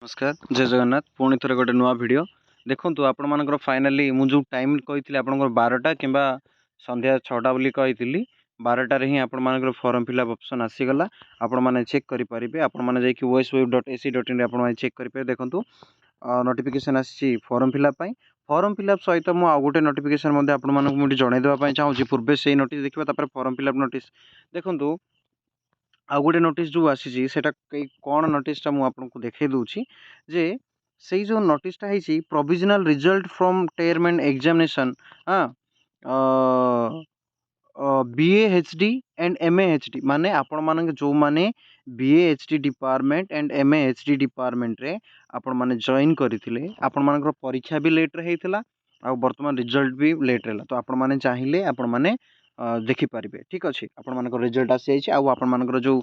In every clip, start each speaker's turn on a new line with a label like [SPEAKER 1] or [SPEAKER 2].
[SPEAKER 1] ନମସ୍କାର, ଜୟ ଜଗନ୍ନାଥ। ପୁଣି ଥରେ ଗୋଟେ ନୂଆ ଭିଡ଼ିଓ। ଦେଖନ୍ତୁ, ଆପଣମାନଙ୍କର ଫାଇନାଲି ମୁଁ ଯେଉଁ ଟାଇମ୍ କହିଥିଲି ଆପଣଙ୍କର 12ଟା କିମ୍ବା ସନ୍ଧ୍ୟା 6ଟା ବୋଲି କହିଥିଲି, 12ଟାରେ ହିଁ ଆପଣମାନଙ୍କର ଫର୍ମ ଫିଲ୍ଅପ୍ ଅପସନ୍ ଆସିଗଲା। ଆପଣମାନେ ଚେକ୍ କରିପାରିବେ। ଆପଣମାନେ ଯାଇକି osou.ac.inରେ ଆପଣମାନେ ଚେକ୍ କରିପାରିବେ। ଦେଖନ୍ତୁ, ନୋଟିଫିକେସନ୍ ଆସିଛି ଫର୍ମ ଫିଲ୍ଅପ୍ ପାଇଁ। ଫର୍ମ ଫିଲ୍ଅପ୍ ସହିତ ମୁଁ ଆଉ ଗୋଟେ ନୋଟିଫିକେସନ୍ ମଧ୍ୟ ଆପଣମାନଙ୍କୁ ମୁଁ ଏଠି ଜଣାଇ ଦେବା ପାଇଁ ଚାହୁଁଛି। ପୂର୍ବେ ସେଇ ନୋଟିସ୍ ଦେଖିବା, ତାପରେ ଫର୍ମ ଫିଲ୍ଅପ୍ ନୋଟିସ୍। ଦେଖନ୍ତୁ, ଆଉ ଗୋଟେ ନୋଟିସ୍ ଯେଉଁ ଆସିଛି, ସେଇଟା କ'ଣ ନୋଟିସ୍ଟା ମୁଁ ଆପଣଙ୍କୁ ଦେଖାଇ ଦେଉଛି ଯେ ସେଇ ଯେଉଁ ନୋଟିସ୍ଟା ହେଇଛି, provisional result from term end examination, ହଁ, BA HD and MA HD। ମାନେ ଆପଣମାନଙ୍କ ଯେଉଁମାନେ BA HD department and MA HD ଡିପାର୍ଟମେଣ୍ଟରେ ଆପଣମାନେ ଜଏନ୍ କରିଥିଲେ, ଆପଣମାନଙ୍କର ପରୀକ୍ଷା ବି ଲେଟ୍ରେ ହେଇଥିଲା ଆଉ ବର୍ତ୍ତମାନ ରିଜଲ୍ଟ ବି ଲେଟ୍ରେ ହେଲା। ତ ଆପଣମାନେ ଚାହିଁଲେ ଆପଣମାନେ ଦେଖିପାରିବେ। ଠିକ୍ ଅଛି, ଆପଣମାନଙ୍କର ରେଜଲ୍ଟ ଆସିଯାଇଛି। ଆଉ ଆପଣମାନଙ୍କର ଯେଉଁ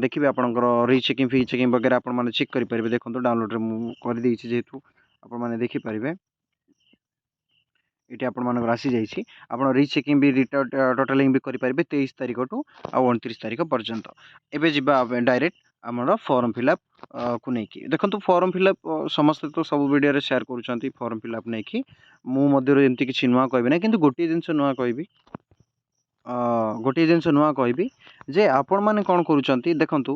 [SPEAKER 1] ଦେଖିବେ, ଆପଣଙ୍କର ରିଚେକିଂ, ଫି ଚେକିଂ ବଗେରା ଆପଣମାନେ ଚେକ୍ କରିପାରିବେ। ଦେଖନ୍ତୁ, ଡାଉନଲୋଡ଼ରେ ମୁଁ କରିଦେଇଛି ଯେହେତୁ, ଆପଣମାନେ ଦେଖିପାରିବେ, ଏଠି ଆପଣମାନଙ୍କର ଆସିଯାଇଛି। ଆପଣ ରିଚେକିଂ ବି, ଟୋଟାଲିଂ ବି କରିପାରିବେ 23 ତାରିଖଠୁ ଆଉ 29 ତାରିଖ ପର୍ଯ୍ୟନ୍ତ। ଏବେ ଯିବା ଡାଇରେକ୍ଟ ଆମର ଫର୍ମ ଫିଲ୍ଅପ୍ କୁ ନେଇକି। ଦେଖନ୍ତୁ, ଫର୍ମ ଫିଲ୍ଅପ୍ ସମସ୍ତେ ତ ସବୁ ଭିଡ଼ିଓରେ ସେୟାର କରୁଛନ୍ତି। ଫର୍ମ ଫିଲ୍ଅପ୍ ନେଇକି ମୁଁ ମଧ୍ୟରୁ ଏମିତି କିଛି ନୂଆ କହିବି ନାହିଁ, କିନ୍ତୁ ଗୋଟିଏ ଜିନିଷ ନୂଆ କହିବି। ଗୋଟିଏ ଜିନିଷ ନୂଆ କହିବି ଯେ ଆପଣମାନେ କ'ଣ କରୁଛନ୍ତି। ଦେଖନ୍ତୁ,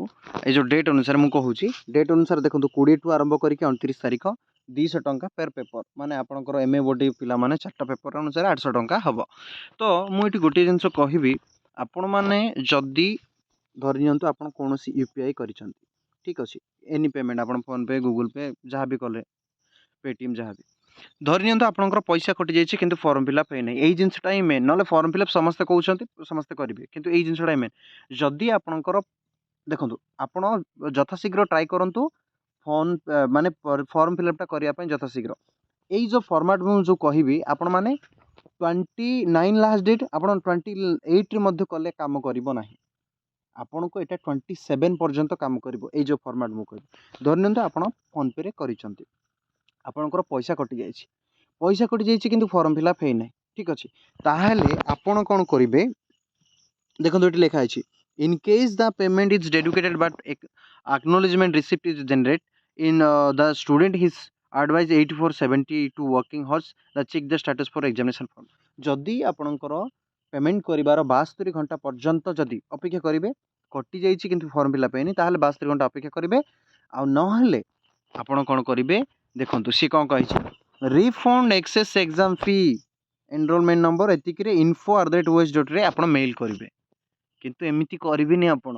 [SPEAKER 1] ଏଇ ଯେଉଁ ଡେଟ୍ ଅନୁସାରେ ମୁଁ କହୁଛି, ଡେଟ୍ ଅନୁସାରେ ଦେଖନ୍ତୁ, 20ଠୁ ଆରମ୍ଭ କରିକି 29 ତାରିଖ 200 ଟଙ୍କା ପେର୍ ପେପର୍। ମାନେ ଆପଣଙ୍କର ଏମ୍ ଏ ବଡି ପିଲାମାନେ ଚାରିଟା ପେପର୍ ଅନୁସାରେ 800 ଟଙ୍କା ହେବ। ତ ମୁଁ ଏଠି ଗୋଟିଏ ଜିନିଷ କହିବି, ଆପଣମାନେ ଯଦି ଧରି ନିଅନ୍ତୁ ଆପଣ କୌଣସି ୟୁପିଆଇ କରିଛନ୍ତି, ଠିକ୍ ଅଛି, ଏନି ପେମେଣ୍ଟ, ଆପଣ ଫୋନ୍ପେ, ଗୁଗୁଲ୍ ପେ ଯାହା ବି କଲେ, ପେଟିଏମ୍ ଯାହା ବି ଧରି ନିଅନ୍ତୁ, ଆପଣଙ୍କର ପଇସା କଟିଯାଇଛି କିନ୍ତୁ ଫର୍ମ ଫିଲ୍ଅପ୍ ହେଇନାହିଁ। ଏଇ ଜିନିଷଟା ହିଁ ମେନ୍। ନହେଲେ ଫର୍ମ ଫିଲ୍ଅପ୍ ସମସ୍ତେ କହୁଛନ୍ତି, ସମସ୍ତେ କରିବେ, କିନ୍ତୁ ଏଇ ଜିନିଷଟା ହିଁ ମେନ୍। ଯଦି ଆପଣଙ୍କର, ଦେଖନ୍ତୁ, ଆପଣ ଯଥାଶୀଘ୍ର ଟ୍ରାଏ କରନ୍ତୁ ଫୋନ୍ ମାନେ ଫର୍ମ ଫିଲ୍ଅପ୍ଟା କରିବା ପାଇଁ ଯଥାଶୀଘ୍ର। ଏଇ ଯେଉଁ ଫର୍ମାଟ୍ ମୁଁ ଯେଉଁ କହିବି, ଆପଣମାନେ 29 ଲାଷ୍ଟ ଡେଟ୍, ଆପଣ 28ରେ ମଧ୍ୟ କଲେ କାମ କରିବ ନାହିଁ। ଆପଣଙ୍କୁ ଏଇଟା 27 ପର୍ଯ୍ୟନ୍ତ କାମ କରିବ, ଏଇ ଯେଉଁ ଫର୍ମାଟ୍ ମୁଁ କହିବି। ଧରି ନିଅନ୍ତୁ ଆପଣ ଫୋନ୍ପେରେ କରିଛନ୍ତି, ଆପଣଙ୍କର ପଇସା କଟିଯାଇଛି, ପଇସା କଟିଯାଇଛି କିନ୍ତୁ ଫର୍ମ ଫିଲ୍ଅପ୍ ହେଇନାହିଁ। ଠିକ୍ ଅଛି, ତାହେଲେ ଆପଣ କ'ଣ କରିବେ? ଦେଖନ୍ତୁ, ଏଠି ଲେଖା ହେଇଛି, in case the payment is deducted but acknowledgement receipt is generate in the student is advised 84 72 working hours the check the status for examination form। ଯଦି ଆପଣଙ୍କର ପେମେଣ୍ଟ କରିବାର 72 ଘଣ୍ଟା ପର୍ଯ୍ୟନ୍ତ ଯଦି ଅପେକ୍ଷା କରିବେ, କଟିଯାଇଛି କିନ୍ତୁ ଫର୍ମ ଫିଲ୍ଅପ୍ ହେଇନି, ତାହେଲେ 72 ଘଣ୍ଟା ଅପେକ୍ଷା କରିବେ। ଆଉ ନହେଲେ ଆପଣ କ'ଣ କରିବେ? ଦେଖନ୍ତୁ, ସିଏ କ'ଣ କହିଛି, refund excess exam fee enrolment number ଏତିକିରେ info at the rate OS ଡଟ୍ରେ ଆପଣ ମେଲ୍ କରିବେ। କିନ୍ତୁ ଏମିତି କରିବେନି ଆପଣ,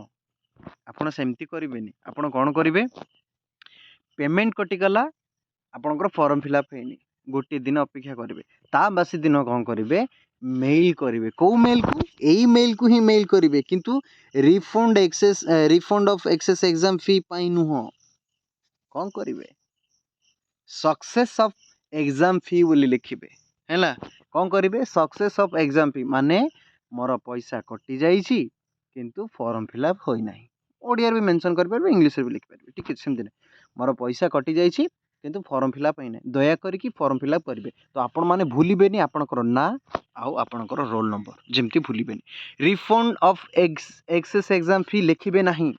[SPEAKER 1] ଆପଣ ସେମିତି କରିବେନି। ଆପଣ କ'ଣ କରିବେ? ପେମେଣ୍ଟ କଟିଗଲା, ଆପଣଙ୍କର ଫର୍ମ ଫିଲ୍ଅପ୍ ହେଇନି, ଗୋଟିଏ ଦିନ ଅପେକ୍ଷା କରିବେ। ତା ବାସି ଦିନ କ'ଣ କରିବେ? ମେଲ୍ କରିବେ। କେଉଁ ମେଲ୍କୁ? ଏଇ ମେଲ୍କୁ ହିଁ ମେଲ୍ କରିବେ, କିନ୍ତୁ refund of excess exam fee ପାଇଁ ନୁହଁ। କ'ଣ କରିବେ? ସକ୍ସେସ୍ ଅଫ୍ ଏକ୍ଜାମ୍ ଫି ବୋଲି ଲେଖିବେ। ହେଲା, କ'ଣ କରିବେ? ସକ୍ସେସ୍ ଅଫ୍ ଏକ୍ଜାମ୍ ଫି, ମାନେ ମୋର ପଇସା କଟିଯାଇଛି କିନ୍ତୁ ଫର୍ମ ଫିଲ୍ଅପ୍ ହୋଇନାହିଁ। ଓଡ଼ିଆରେ ବି ମେନସନ୍ କରିପାରିବେ, ଇଂଲିଶରେ ବି ଲେଖିପାରିବେ। ଠିକ୍ ଅଛି, ସେମିତି ନାହିଁ। ମୋର ପଇସା କଟିଯାଇଛି କିନ୍ତୁ ଫର୍ମ ଫିଲ୍ଅପ୍ ହେଇନାହିଁ, ଦୟାକରିକି ଫର୍ମ ଫିଲ୍ଅପ୍ କରିବେ। ତ ଆପଣମାନେ ଭୁଲିବେନି, ଆପଣଙ୍କର ନାଁ ଆଉ ଆପଣଙ୍କର ରୋଲ୍ ନମ୍ବର ଯେମିତି ଭୁଲିବେନି। Refund of excess exam fee ଲେଖିବେ ନାହିଁ।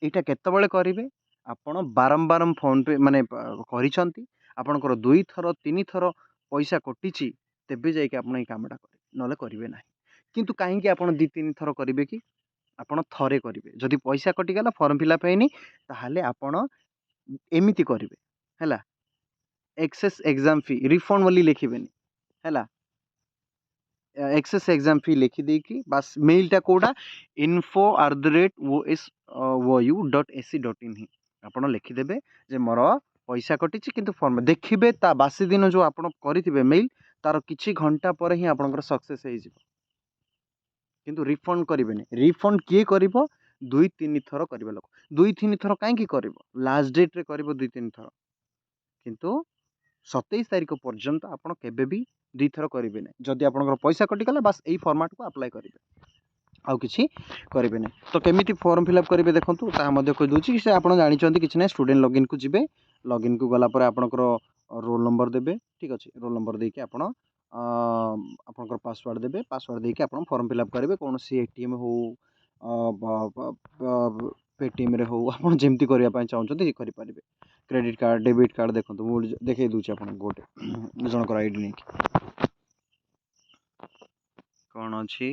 [SPEAKER 1] ଏଇଟା କେତେବେଳେ କରିବେ? ଆପଣ ବାରମ୍ବାର ଫୋନ୍ପେ ମାନେ କରିଛନ୍ତି, ଆପଣଙ୍କର ଦୁଇଥର ତିନିଥର ପଇସା କଟିଛି, ତେବେ ଯାଇକି ଆପଣ ଏଇ କାମଟା କରିବେ, ନହେଲେ କରିବେ ନାହିଁ। କିନ୍ତୁ କାହିଁକି ଆପଣ ଦୁଇ ତିନି ଥର କରିବେ କି? ଆପଣ ଥରେ କରିବେ। ଯଦି ପଇସା କଟିଗଲା, ଫର୍ମ ଫିଲ୍ଅପ୍ ହେଇନି, ତାହେଲେ ଆପଣ ଏମିତି କରିବେ। ହେଲା, ଏକ୍ସେସ୍ ଏକ୍ଜାମ୍ ଫି ରିଫଣ୍ଡ ବୋଲି ଲେଖିବେନି। ହେଲା, ଏକ୍ସେସ୍ ଏକ୍ଜାମ୍ ଫି ଲେଖିଦେଇକି ବାସ୍ ମେଲ୍ଟା କେଉଁଟା? info@osou.ac.in ହିଁ ଆପଣ ଲେଖିଦେବେ ଯେ ମୋର ପଇସା କଟିଛି କିନ୍ତୁ ଫର୍ମ। ଦେଖିବେ, ତା ବାସି ଦିନ ଯେଉଁ ଆପଣ କରିଥିବେ ମେଲ୍, ତାର କିଛି ଘଣ୍ଟା ପରେ ହିଁ ଆପଣଙ୍କର ସକ୍ସେସ୍ ହେଇଯିବ। କିନ୍ତୁ ରିଫଣ୍ଡ କରିବେନି। ରିଫଣ୍ଡ କିଏ କରିବ? ଦୁଇ ତିନି ଥର କରିବ ଲୋକ। ଦୁଇ ତିନି ଥର କାହିଁକି କରିବ? ଲାଷ୍ଟ ଡେଟ୍ରେ କରିବ ଦୁଇ ତିନି ଥର। କିନ୍ତୁ 27 ତାରିଖ ପର୍ଯ୍ୟନ୍ତ ଆପଣ କେବେ ବି ଦୁଇଥର କରିବେ ନାହିଁ। ଯଦି ଆପଣଙ୍କର ପଇସା କଟିଗଲା, ବାସ୍ ଏଇ ଫର୍ମାଟ୍କୁ ଆପ୍ଲାଏ କରିବେ, ଆଉ କିଛି କରିବେ ନାହିଁ। ତ କେମିତି ଫର୍ମ ଫିଲ୍ଅପ୍ କରିବେ, ଦେଖନ୍ତୁ, ତାହା ମଧ୍ୟ କହିଦେଉଛି। ସେ ଆପଣ ଜାଣିଛନ୍ତି, କିଛି ନାହିଁ, ଷ୍ଟୁଡେଣ୍ଟ ଲଗ୍ଇନ୍କୁ ଯିବେ। ଲଗ୍ଇନ୍କୁ ଗଲା ପରେ ଆପଣଙ୍କର ରୋଲ୍ ନମ୍ବର ଦେବେ। ଠିକ୍ ଅଛି, ରୋଲ୍ ନମ୍ବର ଦେଇକି ଆପଣ ଆପଣଙ୍କର ପାସୱାର୍ଡ଼ ଦେବେ। ପାସୱାର୍ଡ଼ ଦେଇକି ଆପଣ ଫର୍ମ ଫିଲ୍ଅପ୍ କରିବେ। କୌଣସି ଏଟିଏମ୍ ହଉ, ପେଟିଏମ୍ରେ ହଉ, ଆପଣ ଯେମିତି କରିବା ପାଇଁ ଚାହୁଁଛନ୍ତି କରିପାରିବେ। Credit card, debit card. ଦେଖନ୍ତୁ, ମୁଁ ଦେଖେଇ ଦେଉଛି ଆପଣଙ୍କୁ ଗୋଟେ ଜଣଙ୍କର ଆଇଡ଼ି ନେଇକି କ'ଣ ଅଛି।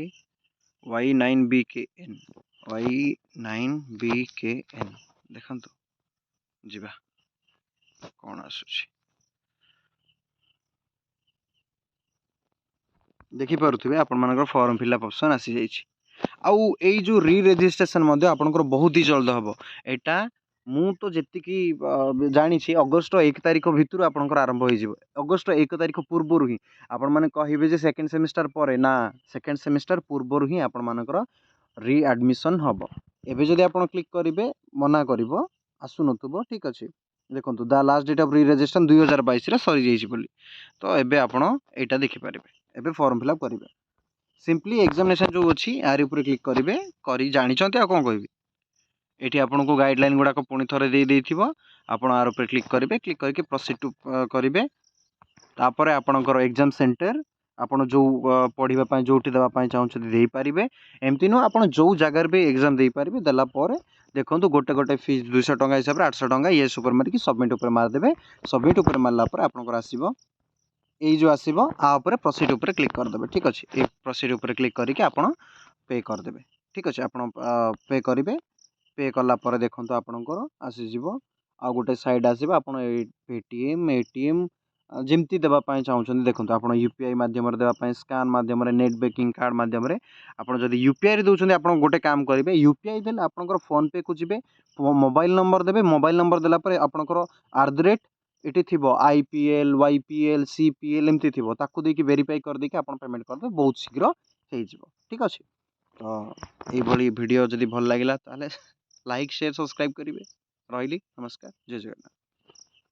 [SPEAKER 1] Y9BKN, Y9BKN। ଦେଖନ୍ତୁ, ଯିବା କ'ଣ ଆସୁଛି। ଦେଖିପାରୁଥିବେ, ଆପଣମାନଙ୍କର ଫର୍ମ ଫିଲ୍ଅପ୍ ଅପସନ୍ ଆସିଯାଇଛି। ଆଉ ଏଇ ଯେଉଁ ରି ରେଜିଷ୍ଟ୍ରେସନ୍ ମଧ୍ୟ ଆପଣଙ୍କର ବହୁତ ହି ଜଲ୍ଦ ହେବ। ଏଇଟା ମୁଁ ତ ଯେତିକି ଜାଣିଛି, ଅଗଷ୍ଟ 1 ତାରିଖ ଭିତରୁ ଆପଣଙ୍କର ଆରମ୍ଭ ହୋଇଯିବ। ଅଗଷ୍ଟ 1 ତାରିଖ ପୂର୍ବରୁ ହିଁ। ଆପଣମାନେ କହିବେ ଯେ ସେକେଣ୍ଡ ସେମିଷ୍ଟାର ପରେ ନା, ସେକେଣ୍ଡ ସେମିଷ୍ଟାର ପୂର୍ବରୁ ହିଁ ଆପଣମାନଙ୍କର ରି ଆଡ଼ମିସନ୍ ହେବ। ଏବେ ଯଦି ଆପଣ କ୍ଲିକ୍ କରିବେ, ମନା କରିବ, ଆସୁନଥିବ। ଠିକ୍ ଅଛି। ଦେଖନ୍ତୁ, the last date of re registration 2022ରେ ସରିଯାଇଛି ବୋଲି। ତ ଏବେ ଆପଣ ଏଇଟା ଦେଖିପାରିବେ। ଏବେ ଫର୍ମ ଫିଲ୍ଅପ୍ କରିବେ, ସିମ୍ପଲି ଏକ୍ଜାମିନେସନ୍ ଯେଉଁ ଅଛି ୟାରି ଉପରେ କ୍ଲିକ୍ କରିବେ। କରି ଜାଣିଛନ୍ତି, ଆଉ କ'ଣ କହିବି? ଏଠି ଆପଣଙ୍କୁ ଗାଇଡ଼ଲାଇନ୍ ଗୁଡ଼ାକ ପୁଣି ଥରେ ଦେଇ ଦେଇଥିବ। ଆପଣ ୟାର ଉପରେ କ୍ଲିକ୍ କରିବେ। କ୍ଲିକ୍ କରିକି ପ୍ରୋସିଡ଼ ଟୁ କରିବେ। ତାପରେ ଆପଣଙ୍କର ଏକ୍ଜାମ୍ ସେଣ୍ଟର, ଆପଣ ଯେଉଁ ପଢ଼ିବା ପାଇଁ ଯେଉଁଠି ଦେବା ପାଇଁ ଚାହୁଁଛନ୍ତି ଦେଇପାରିବେ। ଏମିତି ନୁହଁ, ଆପଣ ଯେଉଁ ଜାଗାରେ ବି ଏକ୍ଜାମ୍ ଦେଇପାରିବେ। ଦେଲା ପରେ ଦେଖନ୍ତୁ, ଗୋଟେ ଗୋଟେ ଫିସ୍ 200 ଟଙ୍କା ହିସାବରେ 800 ଟଙ୍କା। ୟେସ୍ ଉପରେ ମାରିକି ସବମିଟ୍ ଉପରେ ମାରିଦେବେ। ସବମିଟ୍ ଉପରେ ମାରିଲା ପରେ ଆପଣଙ୍କର ଆସିବ, ଏଇ ଯେଉଁ ଆସିବ, ୟା ଉପରେ ପ୍ରୋସିଡ଼ ଉପରେ କ୍ଲିକ୍ କରିଦେବେ। ଠିକ୍ ଅଛି। ଏଇ ପ୍ରୋସିଡ଼ ଉପରେ କ୍ଲିକ୍ କରିକି ଆପଣ ପେ କରିଦେବେ। ଠିକ୍ ଅଛି। ଆପଣ ପେ କରିବେ। ପେ କଲା ପରେ ଦେଖନ୍ତୁ, ଆପଣଙ୍କର ଆସିଯିବ, ଆଉ ଗୋଟେ ସାଇଡ଼୍ ଆସିବ। ଆପଣ ଏଇ ପେଟିଏମ୍, ଏଟିଏମ୍ ଯେମିତି ଦେବା ପାଇଁ ଚାହୁଁଛନ୍ତି। ଦେଖନ୍ତୁ, ଆପଣ ୟୁପିଆଇ ମାଧ୍ୟମରେ ଦେବା ପାଇଁ, ସ୍କାନ୍ ମାଧ୍ୟମରେ, ନେଟ୍ ବ୍ୟାଙ୍କିଂ, କାର୍ଡ଼ ମାଧ୍ୟମରେ। ଆପଣ ଯଦି ୟୁପିଆଇରେ ଦେଉଛନ୍ତି, ଆପଣ ଗୋଟେ କାମ କରିବେ। ୟୁପିଆଇ ଦେଲେ ଆପଣଙ୍କର ଫୋନ୍ପେକୁ ଯିବେ, ମୋବାଇଲ୍ ନମ୍ବର ଦେବେ। ମୋବାଇଲ୍ ନମ୍ବର ଦେଲା ପରେ ଆପଣଙ୍କର ଆଟ୍ the rate ଏଠି ଥିବ, ଆଇପିଏଲ୍, ୱାଇପିଏଲ୍, ସିପିଏଲ୍ ଏମିତି ଥିବ। ତାକୁ ଦେଇକି ଭେରିଫାଇ କରିଦେଇକି ଆପଣ ପେମେଣ୍ଟ କରିଦେବେ, ବହୁତ ଶୀଘ୍ର ହେଇଯିବ। ଠିକ୍ ଅଛି। ତ ଏଇଭଳି ଭିଡ଼ିଓ ଯଦି ଭଲ ଲାଗିଲା, ତାହେଲେ ଲାଇକ୍, ସେୟାର, ସବସ୍କ୍ରାଇବ୍ କରିବେ। ରହିଲି, ନମସ୍କାର, ଜୟ ଜଗନ୍ନାଥ।